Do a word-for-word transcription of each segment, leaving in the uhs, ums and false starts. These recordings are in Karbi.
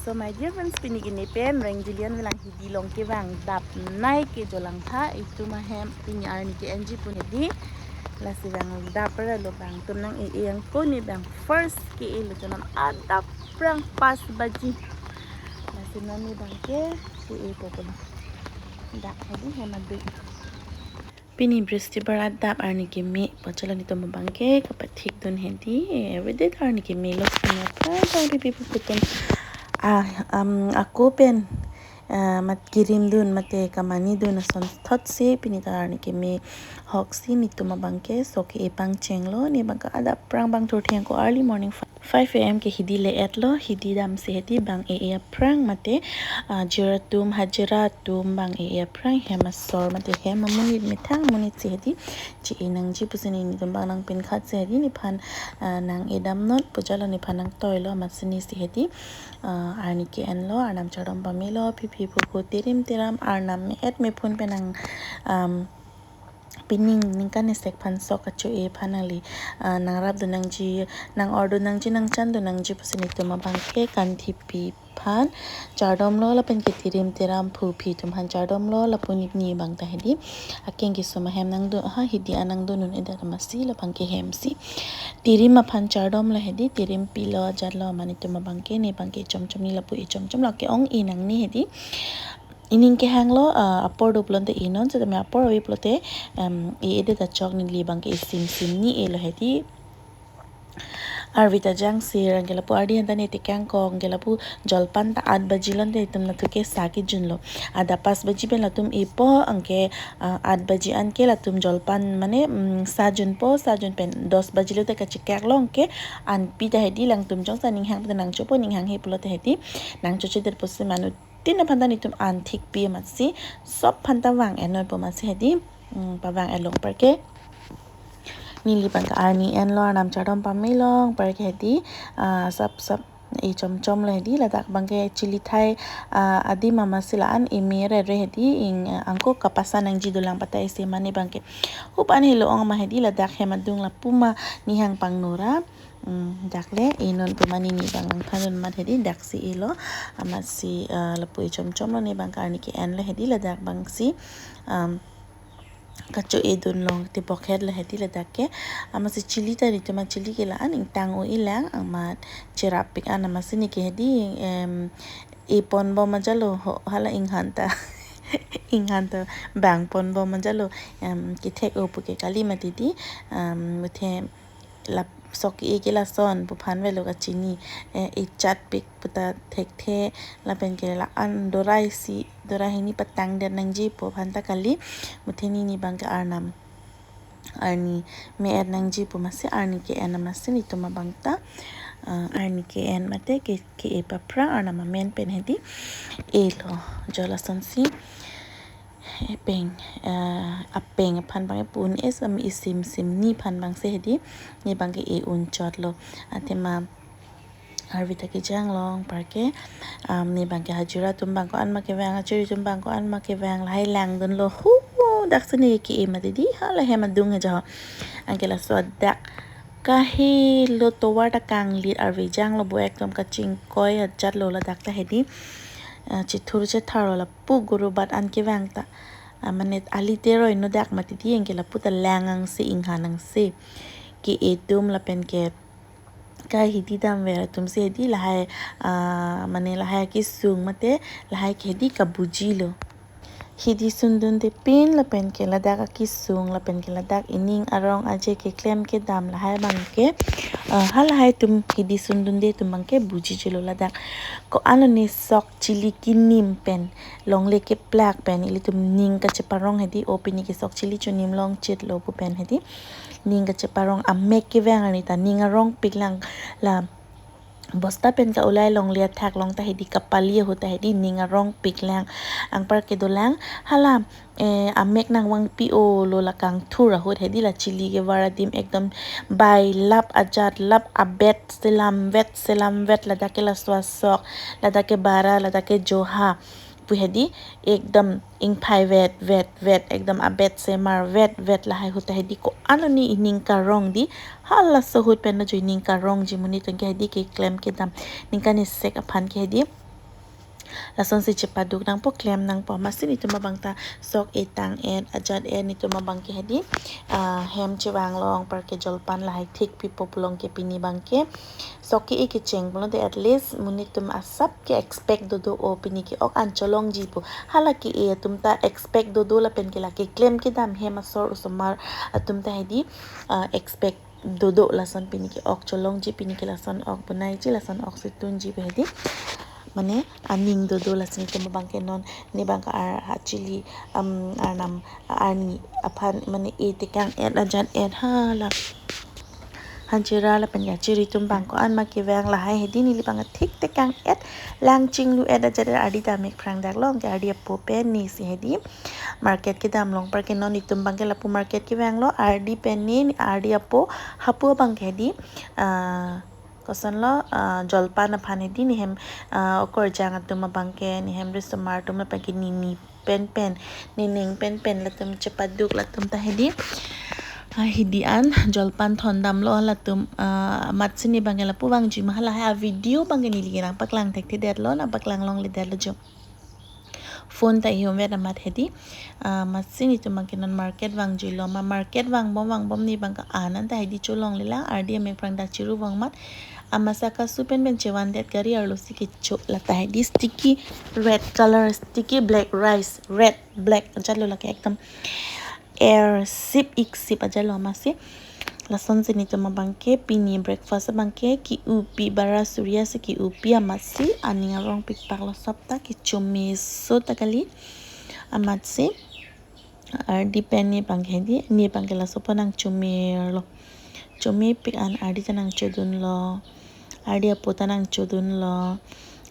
So my dear friends, pini ke ne pen Reng Julian velang hidi along kevang dap nai ke jo langtha. Itum ahem pini arni ke-enji pon hedi. Lasi vang dap ra lo, bang atum nang-e-e angko, ne bang first ke-e lo, jo non adap aphrang pas baji. Lasi non ne bang ke ke-e po pon. Dak hedi hem adu. Pini Bristibar adap arni keme, pochalon itum abang ke kapathik dun hedi, everyday arni keme lo, pini aphrang tang pipi puputum. Ah, um, ako pen, ah, mat kirim dun, mate kamani dun ason thotsi, pini ta arni keme hoksi netum abang ke sok ke-e pangcheng lo, ne bang ke adap aphrang bang thurtheng ko early morning five a m ke hidi le-et lo, hidi damsi hedi bang e-e aphrang mate, ah, jira atum, hajira atum bang e-e aphrang hem asor mate hem amonit methang amonit si hedi che-e nangji pusi netum bang nangpinkhat si hedi nephan, ah, nang-e damnot pu jalo nephan nangtoi lo amatsi nesi hedi, ah, arni ke-en lo, arnam chardom pame lo, pipi pupu tirim tiram, arnam me-et mephun pen nang, um, pining ningkan isek aphan sok kacho-e aphan nangli, ah, nangrap dun nangji, nang-or dun nangji, nangchan dun nangji pusi netum abang ke kanthipi aphan chardom lo lapen ke tirim tiram phuphi atum aphan chardom lo, lapu ne bang ta hedi akeng kesung ahem nangdun, ha hidi an nangdun un-edet amatsi labang ke hemsi tirim aphan chardom lo hedi, tirim pilo ajat lo, mane netum abang ke ne bang ke chomchom ne lapu e chomchom lo ke-ong-e nangne hedi. Ining kehang lo, ah, apor do pulote e non, setame apor ave pulote, em, e-edet achok, neli bang ke isim sim ne-e lo hedi. Arve ta jangsi, anke lapu ardi anta ne tekang kong, anke lapu jolpan ta at baji lonte itum natu ke sa kejun lo. Adap pas baji pen latum epo, anke, ah, at baji anke latum jolpan mane, mm, sa junpo, sa jun pen dos baji lote kachekak lo, anke anpi ta hedi alangtum jongsi aning hang pen nangchopo, ning hanghe pulote hedi nangchochedet pusi manu tin aphan ta netum an thikpi amatsi, sop aphan ta vang-et noi pu amatsi hedi, mm, pavang-et long apar ke. Neli bang ke arni en lo, arnam chardom pame long apar ke hedi, ah, sop sop e chomchom lo hedi, ladak bang ke chili thai, ah, adim amatsi la-an eme re re hedi, ing, ah, angko kapasa nangji dolang pata isi mane bang ke. Hup an helo ong ma hedi, ladak hem adung lapu ma ne hang pangno ra. Hmm, dak le, e non pu mane ne bang nangthan dun mat hedi, daksi e lo, amatsi, ah, lapu e chomchom lo, ne bang ke arni ke-en lo hedi, ladak bangsi, um, kacho-e dun long tebok het lo hedi ladak ke, amatsi chili ta netum a chili ke la-an ingtang o-e lang, amat cherap pik an amatsi ne ke hedi, em, e pon bom ajat lo ho, hala inghan ta, inghan ta bang pon bom ajat lo, em, kethek o pu ke kali mati di, em, muthe la sok ke-e ke lason pu aphan avelo kachini, eh, ichat pik puta thekthe lapen ke la-an dorai isi, dorai hini patang det nangji pu aphan ta kali, muthe ne ne bang ke arnam arni me-et nangji pu amatsi arni ke-en amatsi netum abang ta, ah, arni ke-en mate ke, ke-e aphrang arnam amen pen hedi e lo, jo lasonsi. Epeng, eh, apeng aphan bang e pun es am isim sim ne aphan bang si hedi, ne bang ke e un chot lo. Athema arve ta kejang long apar ke, am, ne bang ke hajira atum bang ko-an ma kevang, achiri atum bang ko-an ma kevang, lahai lang dun lo, hu, daksi ne ke-e mati di, hala hem adung he jo. Anke laso dak kahelo tovar ta kanglit, arve jang lo bo ekdom kachingkoi ajat lo ladak ta hedi. Ah, chithur chethar lo lapu gurubat an kevang ta. Ah, mane ali teroi no dak mati di, anke lapu ta lang angse inghan angse. Ke-e atum lapen ke kahidi damver atum si hedi lahai, ah, mane lahai akesung mate lahai ke hedi kabuji lo. Hidi sundunde pin lapen ke ladak akesung lapen ke ladak ining arong aje keklem kedam lahai bang ke, ah, halahai atum hidi sundunde atum bang ke bujijelo ladak. Ko-an lo ne sok chili kinim pen, longle keplak pen, ilitum ning kacheparong hedi, o pini ke sok chili chonim longchit lo pu pen hedi. Ning kacheparong amek kevang arni ta ning arong pik lang, la bosta pen ka-ulai longle athak along ta hedi kapali ahut ta hedi ning arong pik lang. Anpar kedolang hala, eh, amek nangvangpi o lo la kangthur ahut hedi la chili kevar adim ekdom bai lap ajat lap abet selam vet selam vet, ladak ke laso asok, ladak ke bara, ladak ke joha pu hedi ekdom ingphai vet vet vet, ekdom abet semar vet vet, lahai ahut ta hedi ko-an lo ne ining karong di, halaso ahut pen lo jo ining karongji, monit atum ke hedi keklem kedam ningkan isek aphan ke hedi Lasonsi chepaduk nangpo, klem nangpo. Amatsi netum abang ta sok etang et, ajat et, netum abang ke hedi, ah, hem chevanglo, anparke jolpan lahai thik pipo pulo ke pini abang ke sok ke-e kecheng pulote at least monit atum asap ke expect dodo, o pini ke-ok an cholongji pu. Hala ke-e atum ta expect dodo lapen ke lake klem kedam hem asor osomar atum ta hedi, ah, expect dodo lason pini ke-ok cholongji, pini ke lason ok bonaiji, lason ok si tunji pu hedi. Mane aning dodo, lason netum abang ke non ne abang ke ar, actually, um, arnam arni aphan mane etekang et, ajat et, hala hanchera lapen kachiri atum abang ko-an ma kevang, lahai hedi neli abang thik tekang et, lang chinglu et, ajat et, ardi ta mek phrang dak long ke ardi apo pen ne si hedi market kedam long, anparke non netum abang ke lapu market kevanglo, ardi pen ne, ardi apo, hapu abang ke hedi, ah, kosonlo, ah, jolpan aphan hedi ne hem, ah, okorjang atum abang ke, ne hem risomar atum lapen ke nini penpen, nening penpen latum chepaduk, latum ta hedi, ah, hedi an jolpan thondamlo latum, ah, amatsi ne abang ke lapu vangji ma, hala hai a video abang ke neli ke nangpaklang thekthedetlo, nangpaklang longledetlo jo. Phone ta ihum vet amat hedi. Ah, amatsi netum abang ke non market vangjuilo ma, market vangbom vangbom ne abang ke an an ta hedi cholongle lang, ardi amek phrang dak chiru vang amat. Amatsi akasu penpen chevandet gari arlo si kecho, lata hedi sticky red color, sticky black rice, red black ajatlo lake ekdom er sip ik sip ajatlo amatsi. Lasonsi netum abang ke pini breakfast abang ke ke-upi, bara suri asi ke-upi, amatsi aning arong pikpaklo sop ta, kecho meso ta kali. Amatsi ardi pen ne abang ke hedi, ne abang ke laso apot nangchomerlo. Chomepik an ardi ta nangchodunlo, ardi apo ta nangchodunlo.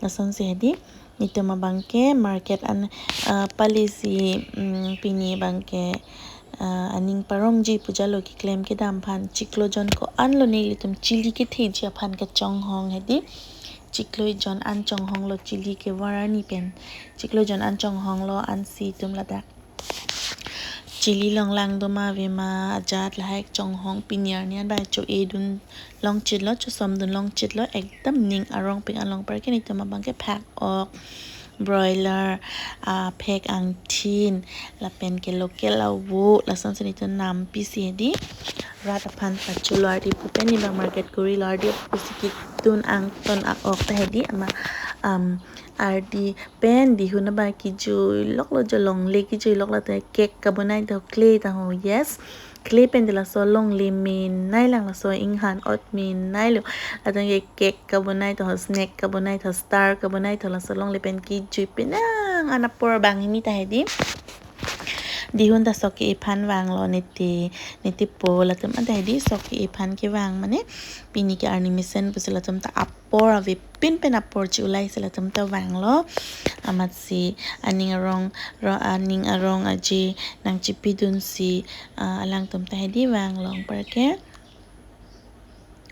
Lasonsi hedi netum abang ke market an, ah, pale si, mm, pini abang ke, ah, aning parongji pu ajatlo, keklem kedam aphan. Chiklo jon ko-anlo, nelitum chili ketheji aphan kechonghong hedi. Chiklo jon an chonghonglo, chili kevar arni pen chiklo jon an chonghonglo, ansi netum ladak chili long lang do ma ave ma ajat lahai chonghong, pini arni an abang cho-edun longchitlo, chosomdun longchitlo, ekdom ning arongpik an long, anparke netum abang ke phak-ok, broiler, ah, phek angthin, lapen ke local avo, lasonsi netum nampi si hedi rat aphan pacholo, ardi apo pen ne abang market korilo, ardi apo si ketun angton a-ok ta hedi ama, um, ardi pen dihun abang kejuiloklo jo, longle kejuiloklo, te cake kabonai to, clay ta ho, yes. Clay pen de laso longle menei lang, laso inghan ot meneilo. Latum ke cake kabonai to ho, snack kabonai to ho, star kabonai to ho, laso longle pen kejui penang an apor banghini ta hedi. Dihun ta sok ke-e aphan vanglo, nete, netepo latum an ta hedi sok ke-e aphan kevang, mane pini ke arni mesen pusi latum ta apor avepin pen apor chi-ulai si latum ta vanglo. Amatsi aning arong, ro aning arong aje nangchipidunsi, ah, alangtum ta hedi vanglo, anparke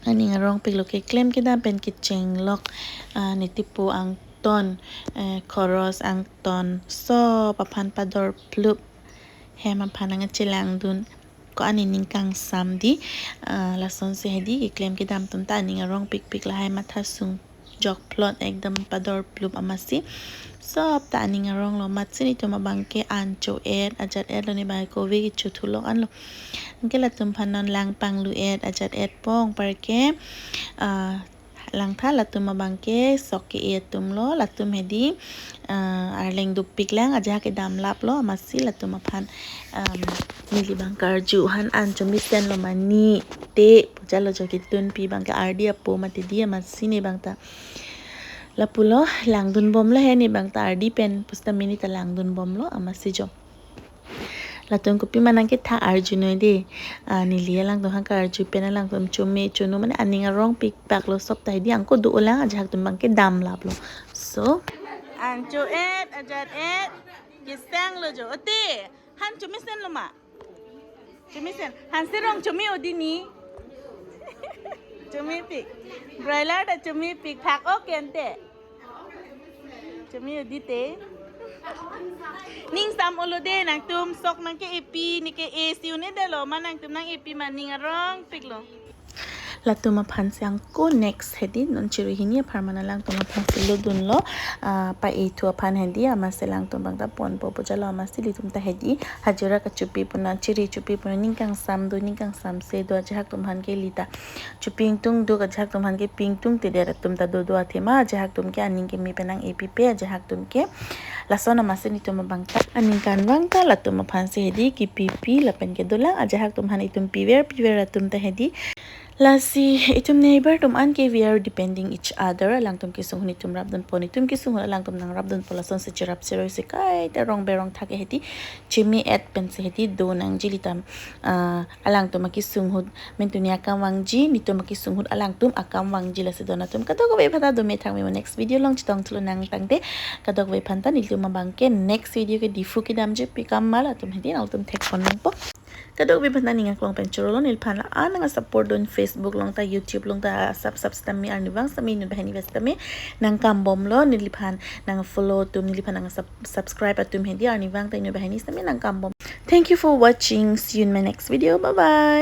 aning arongpiklo, keklem kedam pen kechenglok, ah, netepo angton, eh, khoros angton sop aphan pador plup, hem aphan nangchelangdun, ko-an nening kangsam di, ah, lasonsi hedi keklem kedam atum ta aning arongpikpik, lahai matha sung jokplot, ekdom pador plup, amatsi sop ta aning aronglo. Amatsi netum abang ke an cho-et, ajat-etlo, ne abang kove kecho thulok anlo. Anke latum aphan non lang panglu-et, ajat-etpo, anparke, ah, langtha latum abang ke sok ke-e atumlo, latum hedi, ah, arleng dopik lang, ajahak kedam laplo, amatsi latum aphan, um, neli abang karju han an chomesenlo mane te pu ajatlo jo, ketunpi abang ke ardi apo mati di, amatsi ne abang ta lapulo, langdunbomlo he, ne abang ta ardi pen pusitame ne ta langdunbomlo, amatsi jo. Latum kopi ma nangkethak arjunoi de. Ah, neli alangtum aphan karju pen alangtum chome chono, mane aning arongpikpaklo sop ta hedi, anke do-o lang, ajahak atum abang ke dam laplo. So, an cho-et, ajat-et, kesanglo jo. Ote, han chomesenlo ma? Chomesen. Han serong chome-o di ni. Chomepik. Broiler ta chomepik. Phak-ok ke ante. Chome-o di te. Ning sam-olo de nangtum, sok nangke-epi, ne ke-e si un-edetlo ma, nangtum nang-epi ma, ning arongpiklo. Latum aphan si angko next hedi non chiri hini apharman alangtum aphan si lodunlo, ah, pa-e thu aphan hedi, amatsi alangtum abang ta ponpo pu jalo, amatsi ilitum ta hedi hajira kachopi puna, chiri chopi puna, ning kangsam do, ning kangsam se do, ajahak atum aphan ke ili ta chopi ingtung duk, ajahak atum aphan ke pi ingtung tedet atum ta dodo athema, ajahak atum ke aning keme penang epipe, ajahak atum ke lason amatsi nelitum abang ta aningkanvang ta latum aphan si hedi kipipi lapen ke dolang, ajahak atum aphan itum piver piver atum ta hedi. Lasi itum neighbor atum an ke we are depending each other, alangtum kesung ahut itum rapdunpo, itum kesung ahut alangtum nangrapdunpo, lasonsi cherap cheroi si kaita rong berong thak ke hedi chimi et pensi hedi do nangji ilitum, ah, alangtum akesung ahut, mentu ne akam vangji, nelitum akesung ahut alangtum akam vangji, lasi don atum kadokave aphan ta dome thangme mo, next video along chetong thulo nangtangte, kadokave aphan ta nelitum abang ke next video ke Diphu kedamji pi kamal atum hedi nangtum thekpon nangpo. Kadokave aphan ta ning aklong pen chorolo, neliphan la-an nang support dun, Facebook along ta, YouTube along ta, sub sub sitame arnivang sitame inut banghini sitame nangkambomlo, neliphan nang follow atum, neliphan nang sub-, subscribe atum hedi arnivang ta inut banghini sitame nangkambom. Thank you for watching. See you in my next video. Bye bye.